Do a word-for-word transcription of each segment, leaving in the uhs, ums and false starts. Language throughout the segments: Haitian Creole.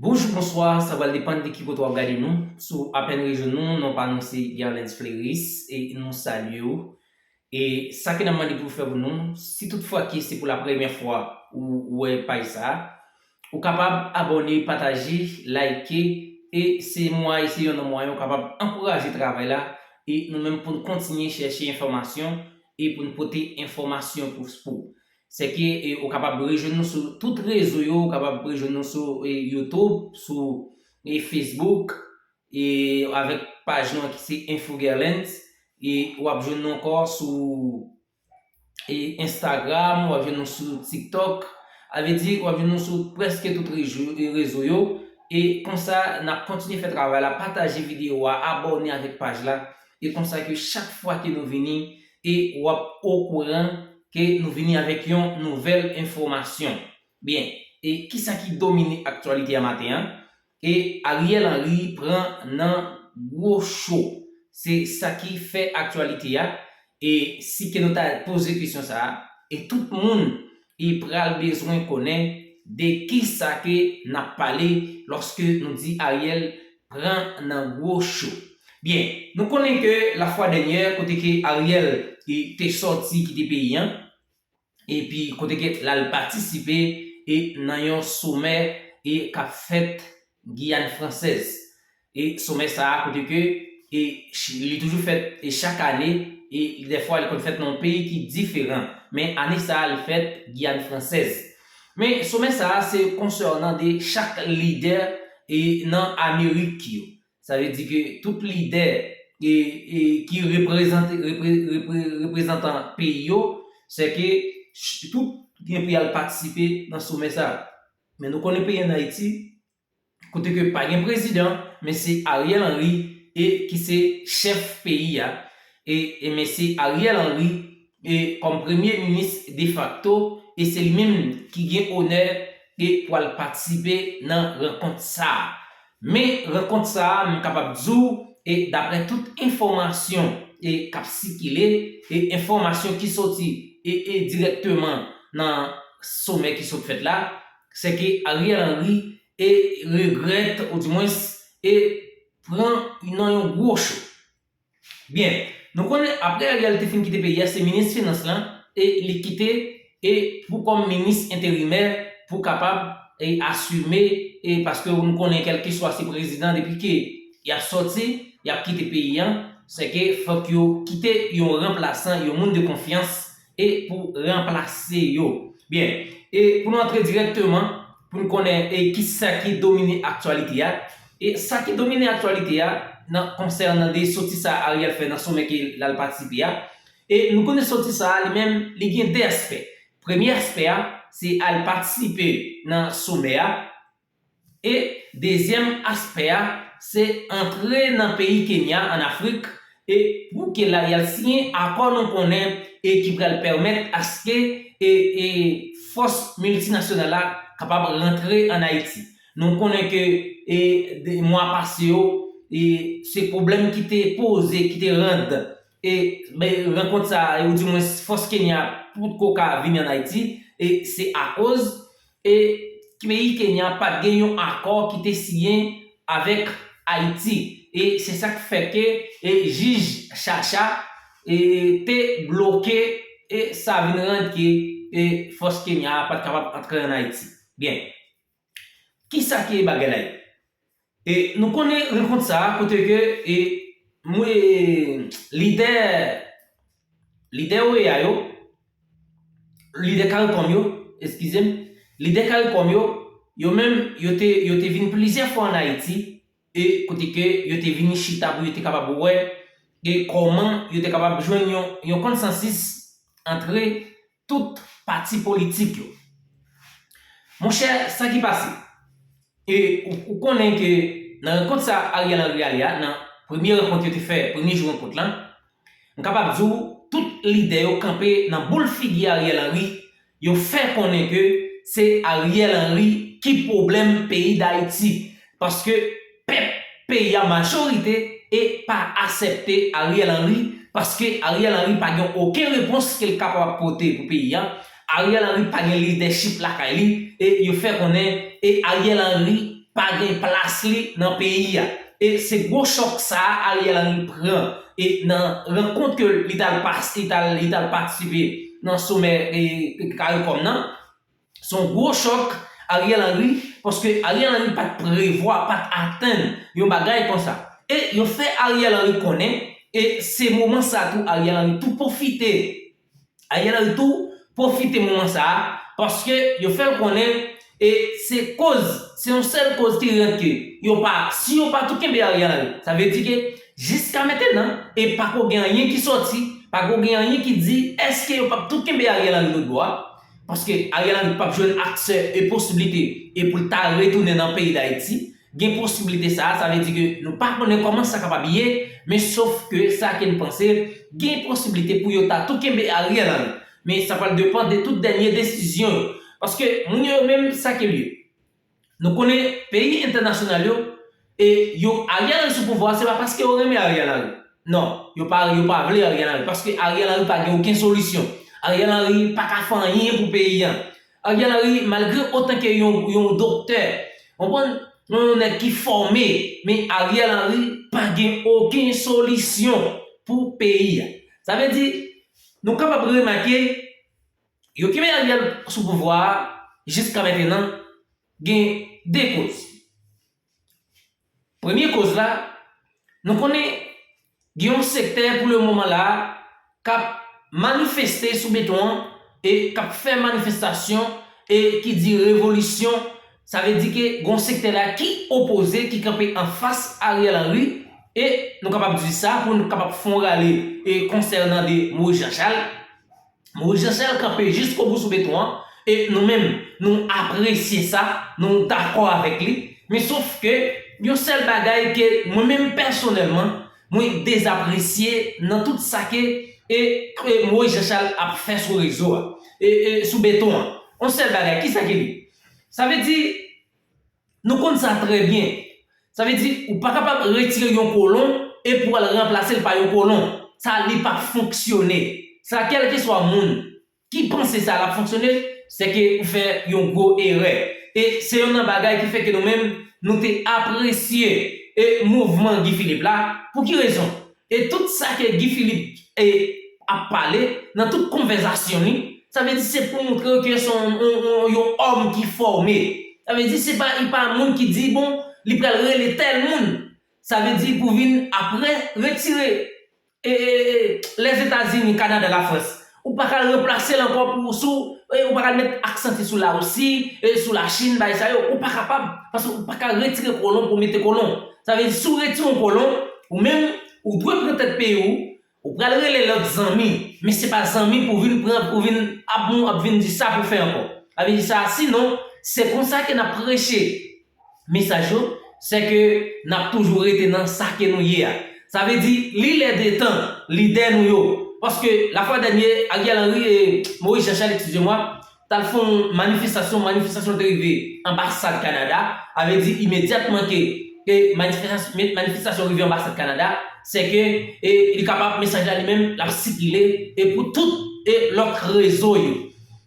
Bonjou, bonswa, sa pral depann de ki kote w ap gade nou. Si w apèn rejwenn nou, non pa nou se Guerlens Fleuris e nou salye w. E sa ke n ap mande pou w fè pou nou, si toutfwa ke se pou la premyè fwa ou wè paj sa a, ou kapab abòne, pataje, like, e se mwayen, se youn nan mwayen ou kapab ankouraje travay la, e nou menm pou n kontinye chèche enfòmasyon e pou n pote enfòmasyon pou, pou. Sèke, e, ou kapab rejwenn nou sou tout rezo yo, ou kapab rejwenn nou sou, e, YouTube, sou, e, Facebook, e avèk paj nou an ki se Info Guerlens, e w ap jwenn nou ankò sou, e, Instagram, w ap jwenn nou sou TikTok, sa vle di w ap jwenn nou sou prèske tout rezo, e, rezo yo, e konsa n ap kontinye fè travay la, pataje videyo a, abòne avèk paj la, e konsa ke chak fwa ke nou vini, e w ap okouran ke nou vini avèk yon nouvèl enfòmasyon. Byen, e kisa ki domine aktyalite a maten an? E Ariel Henry pran nan gwo cho. Se sa ki fè aktyalite a. E si ke nou ta poze kesyon sa a, e tout moun e pral bezwen konnen de kisa ke n ap pale lòske nou di Ariel pran nan gwo cho. Byen, nou konnen ke lafwa dènyè, kote ke Ariel, e, te sòti kite peyi an, epi kote ke l al patisipe, e, nan yon somè, e, k ap fèt Giyàn Fransèz. E somè sa a, kote ke, e, ch-, li toujou fèt, e, chak ane, e dèfwa li konn fèt nan yon peyi ki diferan. Men ane sa a, li fèt Giyàn Fransèz. Men somè sa a, se konsènan de chak lidè, e, nan Amerik yo. Sa vle di ke tout lidè, e, e, ki reprezante, repre-, repre-, reprezantan peyi yo, se ke ch-, tout gen pou y al patisipe nan somè sa a. Men nou konnen peyi ann Ayiti, kote ke pa gen prezidan, men se Ariel Henry, e, ki se chèf peyi a. E, e men se Ariel Henry, e, kòm premye minis defakto, e se li menm ki gen onè, e, pou al patisipe nan rankont sa a. Men rankont sa a, m kapab di w, e daprè tout enfòmasyon, e k ap sikile, e enfòmasyon ki soti, e, e dirèkteman nan somè ki sot fèt la, se ke Ariel Henry, e, regrèt, oudimwens, e pran nan yon gwo cho. Byen, nou konnen apre Ariel te fin kite peyi a, se minis finans lan, e li kite, e pou kòm minis enterimè, pou kapab, e asime, e paske nou konnen kèlkeswa se prezidan, depi ke y ap sòti, y ap kite peyi an, se ke fòk yo kite yon ranplasan, yon moun de konfyans, e pou ranplase yo. Byen, e pou nou antre dirèkteman, pou n konnen, e kisa ki domine aktyalite a. E sa ki domine aktyalite a, nan konsènan de sòti sa Ariel fè nan somè ke l al patisipe a. E nou konnen sòti sa a, li menm, li gen de aspè. Premye aspè a, se al patisipe nan somè a. E dezyèm aspè a, se antre nan peyi Kenya, ann Afrik, e pou ke la y al siyen akò nou konnen e ki pral pèmèt aske, e, e fòs miltinasyonal la kapab rantre ann Ayiti. Nou konnen ke, e, de mwa pase yo, e se pwoblèm ki te poze, ki te rann, e, ben, rankont sa a, e, oudimwens fòs Kenya potko ka vini ann Ayiti, e se akoz, e, peyi Kenya pa t gen yon akò ki te siyen avèk Ayiti. E se sa k fè ke, e, jij Chacha, e, te bloke, e sa vin rann ke, e, fòs Kenya a pa t kapab antre ann Ayiti. Byen. Kisa ki bagay la ye? E nou konnen rankont sa a kote ke, e, mwen, lidè, lidè OEA yo, lidè CARICOM yo, eskize m, lidè CARICOM yo, yo menm, yo te, yo te vin plizyè fwa ann Ayiti, e kote ke yo te vin chita pou yo te kapab wè, e kòman yo te kapab jwenn yon, yon konsansis antre tout pati politik yo. Monchè, sa ki pase? E ou, ou konnen ke nan rankont sa Ariel Henry ale a, nan premye rankont yo te fè, premye jou rankont lan, m kapab di w, tout lidè yo kanpe nan boul figi Ariel Henry, yo fè konnen ke se Ariel Henry ki pwoblèm peyi Dayiti. Paske pèp peyi a majorite e pa aksepte Ariel Henry, paske Ariel Henry pa gen okenn repons ke l kapab pote pou peyi a. Ariel Henry pa gen lidèchip lakay li, e yo fè konnen, e Ariel Henry pa gen plas li nan peyi a. E se gwo chòk sa a Ariel Henry pran. E nan rankont ke li t al pas, li t al, li t al patisipe nan somè e, CARICOM nan, se yon gwo chòk Ariel Henry, paske Ariel Henry pa t prevwa, pa t atann yon bagay konsa. E yo fè Ariel Henry konnen, e se moman sa tou Ariel Henry tou pwofite Ariel Henry tou pwofite moman sa a, paske yo fè l konnen e se koz, se yon sèl koz ki rete ke yo pa, si yo pa tou kenbe Ariel Henry, sa vle di ke jiska mentenan, e pako gen anyen ki sòti, pako gen anyen ki di èske yo p ap tou kenbe Ariel Henry lòtbò a, paske Ariel Henry p ap jwenn aksè e posiblite e pou l ta retounen nan peyi Dayiti, gen posiblite sa a, sa vle di ke nou pa konnen kòman sa kapab ye, men sof ke sa ke n panse, gen posiblite pou yo ta tou kenbe Ariel Henry. Men sa pral depann de tout dènye desizyon yo. Paske moun yo menm sa ke l ye. Nou konnen peyi entènasyonal yo, e yo Ariel Henry sou pouvwa, se pa paske yo renmen Ariel Henry. Non, yo pa, yo pa vle Ariel Henry, paske Ariel Henry pa gen okenn solisyon. Ariel Henry pa ka fè anyen pou peyi a. Ariel Henry, malgre otan ke yon, yon doktè, konprann, yon nèg ki fòme, men Ariel Henry pa gen okenn solisyon pou peyi a. Sa vle di, nou kapab remake, yo kenbe Ariel sou pouvwa a jiska mentenan, gen de koz. Premye koz la, nou konnen gen yon sektè pou le moman la k ap manifeste sou beton an e k ap fè manifestasyon e ki di revolisyon. Sa vle di ke gen yon sektè la ki opoze, ki kanpe anfas Ariel Henry, e nou kapab di sa pou nou kapab fè yon rale e konsènan de Moïse Jean Charles. Moïse Jean Charles kanpe jiskobou sou beton an, e nou menm, nou apresye sa, nou dakò avèk li. Men sof ke yon sèl bagay ke mwen menm pèsonèlman, mwen dezapresye nan tout sa ke e, e Moïse Jean Charles ap fè sou rezo a, e, e sou beton an. Yon sèl bagay, kisa ke li? Sa vle di, nou konn sa trè byen. Sa vle di, ou pa kapab retire yon kolon e pou al ranplase l pa yon kolon. Sa, li p ap fonksyone. Sa, kèlkeswa moun ki panse sa l ap fonksyone, se ke ou fè yon gwo erè. E se youn nan bagay ki fè ke nou menm, nou te apresye e mouvman Guy Philippe la. Pou ki rezon? E tout sa ke Guy Philippe e, ap pale, nan tout konvèsasyon li, sa vle di se pou montre ke se yon, yon, yon, yon òm ki fòme. Sa vle di se pa, li pa moun ki di, bon, li pral rele tèl moun. Sa vle di pou vin apre retire e, e, e, Lèzetazini, Kanada, Lafrans. Ou pa ka ranplase l ankò pou sou, e, ou pa ka met aksanti sou Larisi, e, sou Lachin, bagay sa yo. Ou pa kapab, paske ou pa ka retire kolon pou mete kolon. Sa vle di, si w retire yon kolon, ou menm, ou dwe pran tèt peyi w, ou pral rele lòt zanmi, men se pa zanmi pou vin pran, pou vin ap, ap vin di sa pou fè ankò. Sa vle di sa, sinon, se konsa ke n ap preche mesaj yo, se ke n ap toujou rete nan sa ke nou ye a. Sa vle di, li lè de tan, lidè nou yo. Paske, lafwa dènye, Ariel Henry e Moïse Jean Charles, excusez-moi, t al fè yon manifestasyon, manifestasyon te rive anbasad Kanada, sa vle di imedyatman ke, ke manifestas-, manifestasyon rive anbasad Kanada, se ke e, li kapab mesaj la li menm, l ap sikile e pou tout e lòt rezo yo.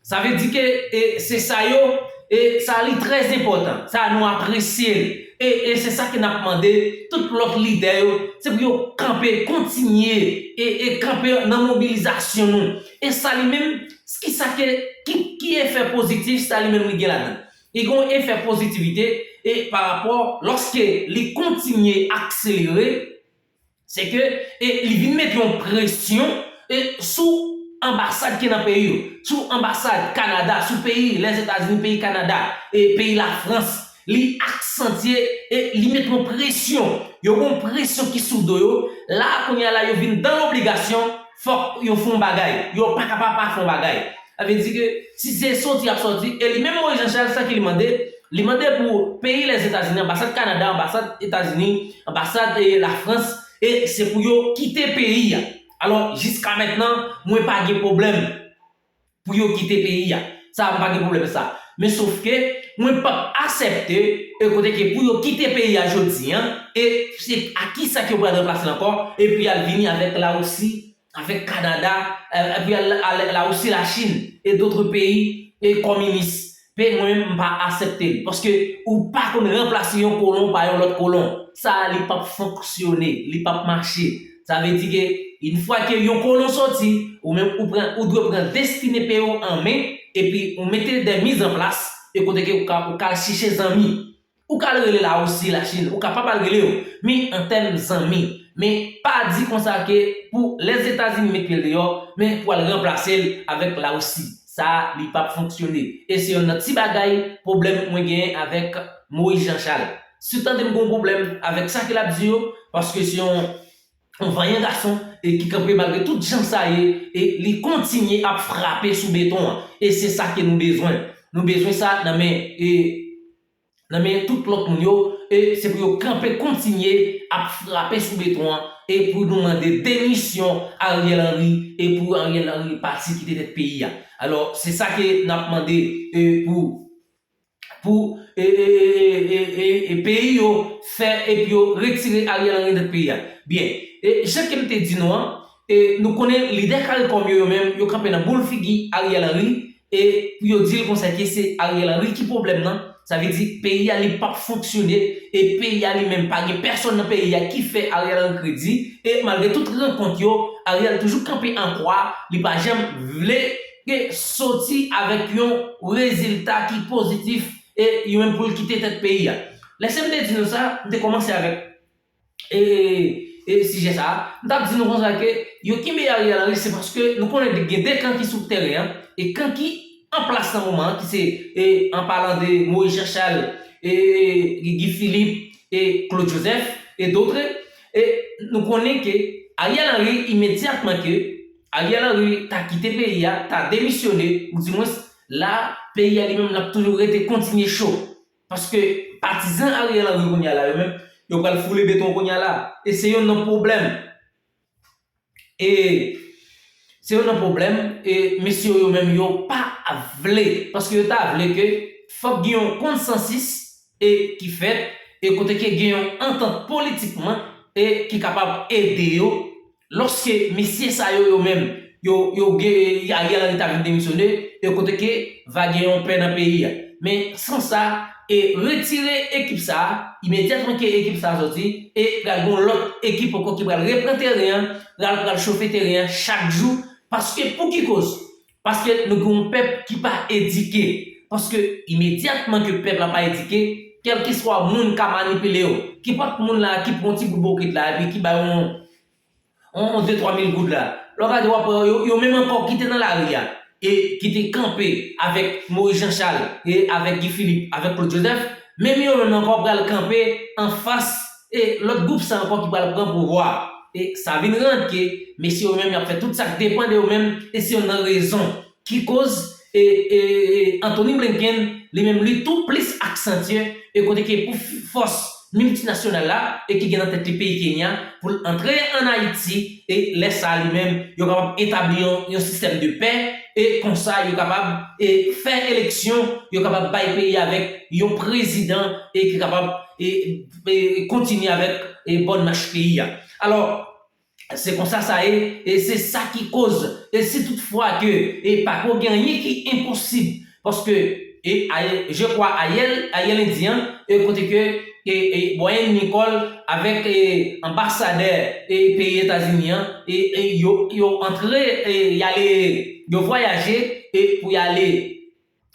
Sa vle di ke e, se sa yo, e sa li trè enpòtan. Sa nou apresye l. E, e se sa ke n ap mande tout lòt lidè yo, se pou yo kanpe, kontinye e, e kanpe nan mobilizasyon nou. E sa li menm, kisa ke, ki, ki efè pozitif sa li menm li gen ladan? Li gen yon efè pozitivite e pa rapò lòske li kontinye akselere, se ke e li vin mete yon presyon e sou anbasad ki nan peyi yo, sou anbasad Kanada, sou peyi Lèzetazini, peyi Kanada, e peyi Lafrans. Li aksantye e li mete yon presyon. Yo gen yon presyon ki sou do yo. La, kounye a la, yo vin dan lobligasyon, fòk yo fè yon bagay. Yo pa kapab pa fè yon bagay. Sa vle di ke si se soti y ap soti, e li menm Moïse Jean Charles, sa ke li mande, li mande pou peyi Lèzetazini, anbasad Kanada, anbasad Etazini, anbasad e Lafrans, e se pou yo kite peyi a. Alò, jiska mentnan, mwen pa gen pwoblèm pou yo kite peyi a. Sa, m pa gen pwoblèm sa. Men sof ke mwen p ap aksepte e kote ke pou yo kite peyi a jodi an, e se a kisa ke yo pral ranplase l ankò, epi y al vini avèk Larisi, avèk Kanada, e, epi al, al, Larisi, Lachin, e dòt peyi e kominis. Pe mwen menm m pa aksepte l. Paske ou pa konn ranplase yon kolon pa yon lòt kolon. Sa a li p ap fonksyone, li p ap mache. Sa vle di ke yon fwa ke yon kolon soti, ou menm ou pran, ou dwe pran destine peyi w an men, epi ou mete de mizanplas, e kote ke ou ka, ou ka al chèche zanmi. Ou ka al rele Larisi, Lachin, ou kapab al rele yo, men an tèm zanmi. Men pa di konsa ke pou Lèzetazini met pye l deyò, men pou al ranplase l avèk Larisi. Sa a, li p ap fonksyone. E se yonn nan ti bagay, pwoblèm mwen genyen avèk Moyiz Jan Chal. Si w tande m gen yon pwoblèm avèk sa ke l ap di yo, paske se yon, yon vanyan gason e ki kanpe malgre tout jan sa ye, e li kontinye ap frape sou beton an. E se sa ke nou bezwen. Nou bezwen sa nan men, e, nan men tout lòt moun yo, e se pou yo kanpe kontinye ap frape sou beton an, e pou nou mande demisyon Ariel Henry, e pou Ariel Henry pati kite tèt peyi a. Alò, se sa ke n ap mande, e, pou, pou, e, e, e, e, e, e peyi yo fè epi yo retire Ariel Henry nan peyi a. Byen, e, jan ke m te di nou an, e, nou konnen lidè CARICOM yo, yo menm, yo kanpe nan boul figi Ariel Henry, e pou yo di l konsa ke se Ariel Henry ki pwoblèm nan. Sa vle di peyi a li p ap fonksyone, e peyi a li menm pa gen pèsonn nan peyi a ki fè Ariel Henry kredi, e malgre tout rankont yo, Ariel toujou kanpe an kwa, li pa janm vle ke soti avèk yon rezilta ki pozitif, e yo menm pou l kite tèt peyi a. Lè se m te di nou sa, m te kòmanse avèk, e, e sijè sa a, m t ap di nou konsa ke yo kenbe Ariel Henry, se paske nou konnen gen de kan ki sou teren an, e kan ki an plas nan moman an, ki se, e, an palan de Moyiz Jan Chal, e, Guy Philippe, e Claude Joseph, e dotre, e nou konnen ke Ariel Henry, imedyatman ke Ariel Henry ta kite peyi a, ta demisyone, ou dimwens la, peyi a li menm l ap toujou rete kontinye cho. Paske patizan Ariel Henry kounye a la, yo menm, yo pral foule beton kounye a la. E se yonn nan pwoblèm. E se yonn nan pwoblèm, e mesye yo menm, yo pa vle. Paske yo ta vle ke fòk gen yon konsansis, e ki fèt, e kote ke gen yon antant politikman, e ki kapab ede yo, lòske mesye sa yo, yo menm, yo, yo gen, Ariel Henry ta vin demisyone, e kote ke va gen yon pè nan peyi a. Men san sa, e retire ekip sa a, imedyatman ke ekip sa a soti, e pral gen yon lòt ekip ankò ki pral repran teren an, pral, pral chofe teren an chak jou. Paske pou ki koz? Paske nou gen yon pèp ki pa edike. Paske imedyatman ke pèp la pa edike, kèlkeswa moun ka manipile yo. Kenpòt moun la ki pran ti bout bokit la, epi ki ba yon, yon, yon de twa mil goud la. Lè w gade, w ap wè yo, yo menm ankò ki te nan lari a, e ki te kanpe avèk Moyiz Jan Chal, e avèk Guy Philippe, avèk Claude Joseph, menm yo menm ankò pral kanpe anfas, e lòt gwoup sa ankò ki pral pran pouvwa. E sa vin rann ke mesye yo menm y ap fè tout sa k depann de yo menm, e se yonn nan rezon ki koz, e, e, e Anthony Blinken, li menm, li tou plis aksantye, e kote ke pou f-, fòs miltinasyonal la, e ki gen nan tèt li peyi Kenya, pou l antre ann Ayiti, e lè sa a li menm, yo kapab etabli yon, yon sistèm de pè, e konsa yo kapab, e fè eleksyon, yo kapab bay peyi a avèk yon prezidan, e ki kapab, e, e kontinye avèk, e bòn mach peyi a. Alò, se konsa sa ye, e se sa ki koz, e si toutfwa ke, e pa ko gen anyen ki enposib, paske, e, Ariel, je crois Ariel, Ariel Henry an, e kote ke, e, e Brian Nichols avèk, e, anbasadè, e, peyi Etazini an, e, e yo, yo antre, e, y ale, yo vwayaje, e pou y ale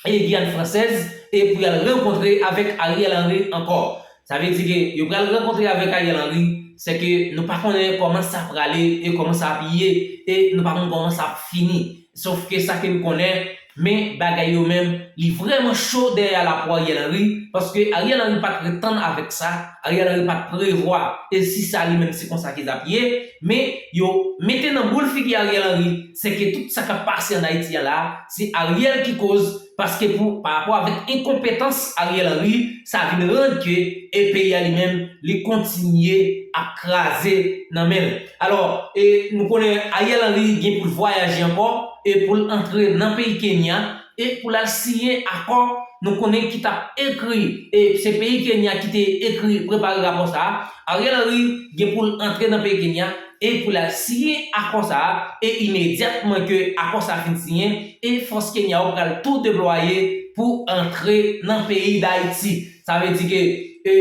e Giyàn Fransèz, e pou y al rankontre avèk Ariel Henry ankò. Sa vle di ke yo pral rankontre avèk Ariel Henry, se ke nou pa konnen kòman sa prale e kòman sa ap ye, e nou pa konn kòman sa ap fini. Sòf ke sa ke n konnen, men bagay yo menm, li vrèman cho dèyè la pou Ariel Henry, paske Ariel Henry pa t ret tann avèk sa, Ariel Henry pa t prevwa, e si sa li menm se konsa ke l ap ye, men yo mete nan boul figi Ariel Henry, se ke tout sa k ap pase ann Ayiti a la, se Ariel ki koz, paske pou, pa rapò avèk enkonpetans Ariel Henry, sa vin rann ke, e peyi a li menm, li kontinye ap kraze nan men l. Alò, e nou konnen Ariel Henry gen pou l vwayaje ankò, e pou l antre nan peyi Kenya, e pou l al siyen akò, nou konnen ki t ap ekri, e se peyi Kenya ki te ekri, prepare rapò sa a. Ariel Henry gen pou l antre nan peyi Kenya, e pou l al siyen akò sa a, e imedyatman ke akò sa a fin siyen, e fòs Kenya yo pral tou deplwaye pou antre nan peyi Dayiti. Sa vle di ke, e,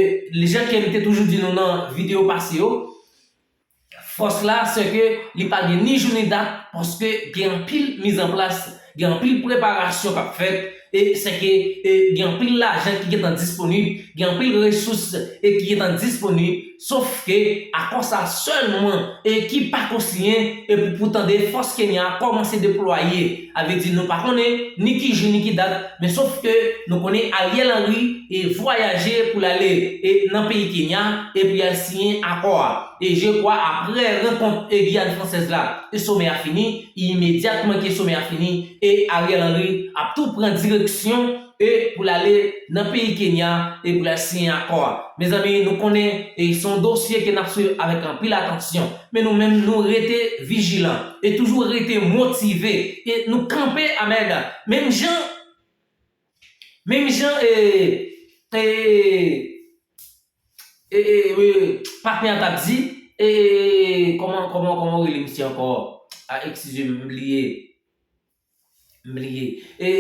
jan ke m te toujou di nou nan videyo pase yo, fòs la, se ke li pa gen ni jou ni dat, paske gen anpil mizanplas, gen anpil preparasyon k ap fèt, e se ke, e, gen anpil lajan ki gentan disponib, gen anpil resous, e ki gentan disponib, sof ke akò sa sèlman, e ki pako siyen, e pou, pou tande fòs Kenya kòmanse deplwaye. A vle di, nou pa konnen ni ki jou ni ki dat, men sof ke nou konnen Ariel Henry e vwayaje pou l ale, e, nan peyi Kenya, e pou y al siyen akò a. E je kwa, apre rankont, e, Giyàn Fransèz la, e somè a fini, imedyatman ke somè a fini, e Ariel Henry ap tou pran direksyon, e pou l ale nan peyi Kenya, e pou l al siyen akò a. Mezanmi, nou konnen, e se yon dosye ke n ap swiv avèk anpil atansyon. Men nou menm, nou rete vijilan, e toujou rete motive, e nou kanpe, amèn. Menm jan, menm jan, e, e, e, e, e, patnè a t ap di, e, kòman, kòman, kòman w rele misye ankò? A, eskize m, m bliye. M bliye. E,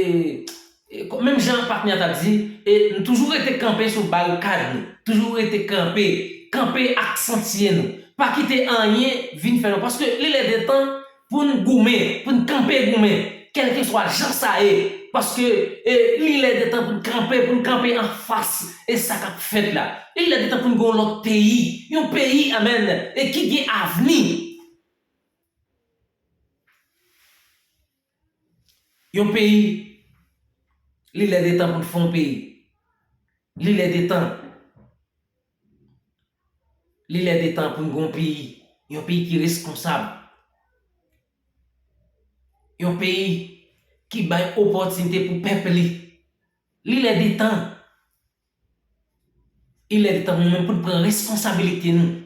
e, ko-, menm jan patnè a t ap di, e, nou toujou rete kanpe sou barikad nou. Toujou rete kanpe. Kanpe ak santye nou. Pa kite anyen vin fè nou. Paske li lè de tan pou n goumen, pou n kanpe goumen. Kèlkeswa jan sa ye. Paske, e, li lè de tan pou n kanpe, pou n kanpe anfas. E sa k ap fèt la. Li lè de tan pou n gen yon lòt peyi. Yon peyi, amèn, e ki gen avni. Yon peyi, li lè de tan pou n fè yon peyi. Li lè de tan. Li lè de tan pou n gen yon peyi. Yon peyi ki reskonsab. Yon peyi ki bay opòtinite pou pèp li. Li lè de tan. Li lè de tan pou nou menm pou n pran responsabilite nou.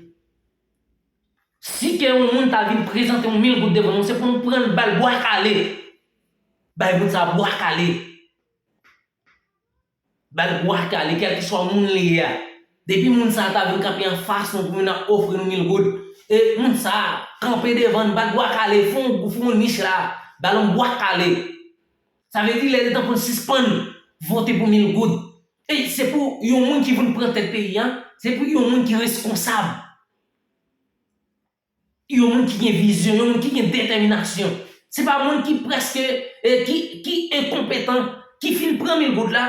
Si ke yon moun ta vin prezante yon mil goud devan nou, se pou nou pran l, ba l bwa kale. Bay moun sa a bwa kale. Ba l bwa kale, kèlkeswa moun li ye a. Depi moun sa a ta vin kanpe anfas nou pou vin ap ofri nou mil goud, e moun sa a kanpe devan n, ba l bwa kale, fè yon, fè yon nich la, ba l yon bwa kale. Sa vle di, lè de tan pou n sispann vote pou mil goud. E se pou yon moun ki vin pran tèt peyi a, se pou yon moun ki reskonsab. Yon moun ki gen vizyon, yon moun ki gen detèminasyon. Se pa moun ki prèske, e, ki, ki enkonpetan, ki fin pran mil goud la,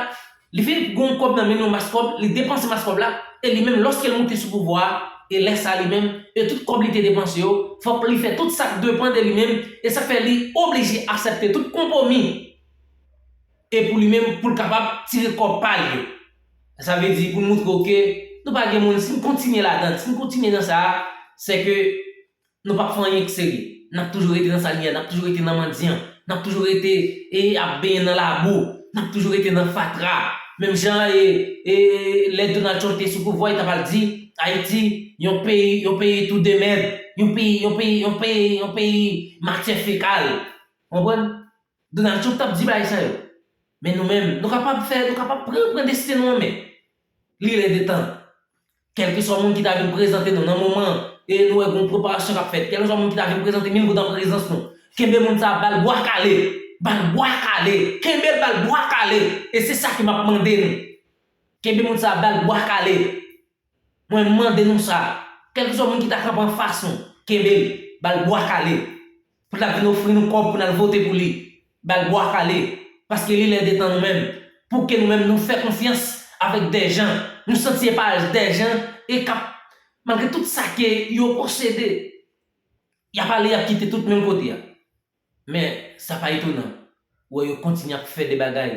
li fin gen yon kòb nan men l, yon mas kòb, li depanse mas kòb la, e li menm, lòske l moute sou pouvwa a, e lè sa a li menm, e tout kòb li te depanse yo, fòk li fè tout sa k depann de li menm, e sa k fè li oblije aksepte tout konpwomi. E pou li menm, pou l kapab tire kòb pa l yo. Sa vle di, pou n moutre w ke nou pa gen moun, si n kontinye ladan, si n kontinye nan sa a, se ke nou p ap fè anyen k serye. N ap toujou rete nan sa n ye a, n ap toujou rete nan mandyan, n ap toujou rete, e, ap benyen nan labou, n ap toujou rete nan fatra. Menm jan, e, e, lè Donald Trump te sou pouvwa, li t ap al di, Ayiti, yon peyi, yon peyi tou de mèd, yon peyi, yon peyi, yon peyi, yon peyi matyè fekal. Konprann? Donald Trump t ap di bagay sa yo. Men nou menm, nou kapab fè, nou kapab pran, pran desten nou an men. Li lè de tan. Kèlkeswa moun ki ta vin prezante nou nan moman, e nou wè gon preparasyon k ap fèt, kèlkeswa moun ki ta vin prezante mil goud an prezans nou, kenbe moun sa a, ba l bwa kale. Ba l bwa kale. Kenbe l, ba l bwa kale. E se sa ke m ap mande nou. Kenbe moun sa a, ba l bwa kale. Mwen mande nou sa, kèlkeswa moun ki ta kanpe anfas nou, kenbe l, ba l bwa kale. Pou l ta vin ofri nou kòb pou n al vote pou li, ba l bwa kale. Paske li lè de tan nou menm, pou ke nou menm nou fè konfyans avèk dè jan, nou santi e pa dè jan, e k ap, malgre tout sa ke yo posede, y ap ale, y ap kite tout menm kote a. Men, sa pa etonan. Ou wè yo kontinye ap fè de bagay,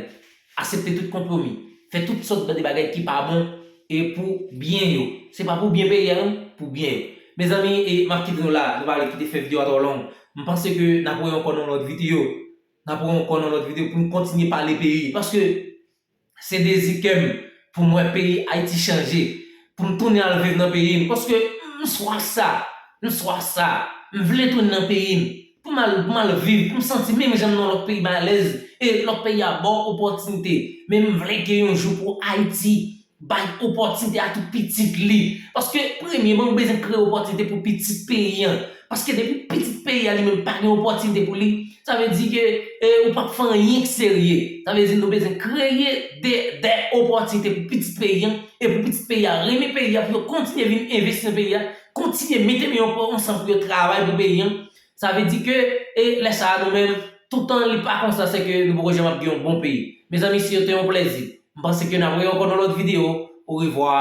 aksepte tout konpwomi, fè tout sòt de bagay ki pa bon e pou byen yo. Se pa pou byen peyi a non, pou byen yo. Mezanmi, e m ap kite nou la, nou pa vle kite fè videyo a twò long. M panse ke n ap wè ankò nan lòt videyo. N ap wè ankò nan lòt videyo pou n kontinye pale peyi. Paske se dezi kè m pou m wè peyi Ayiti chanje, pou m tounen al viv nan peyi m, paske m swaf sa, m swaf sa, m vle tounen nan peyi m, pou m al, pou m al viv, pou m santi menm jan m nan lòt peyi m alèz, e lòt peyi a ba w opòtinite. Men m vle ke yon jou pou Ayiti bay opòtinite a tout pitit li. Paske premye, bon, nou bezwen kreye opòtinite pou pitit peyi an. Paske depi pitit peyi a li menm pa gen opòtinite pou li, sa vle di ke e, ou p ap fè anyen ki serye. Sa vle di nou bezwen kreye de, de opòtinite pou pitit peyi an, e pou pitit peyi a renmen peyi a, pou yo kontinye vin envesti nan peyi a, kontinye mete men yo ansanm pou yo travay pou peyi an. Sa vle di ke e, lè sa a nou menm, toutan li pa konsa, se ke nou poko janm ap gen yon bon peyi. Mezanmi, se te yon plèzi. M panse ke n ap wè ankò nan lòt videyo. Orevwa.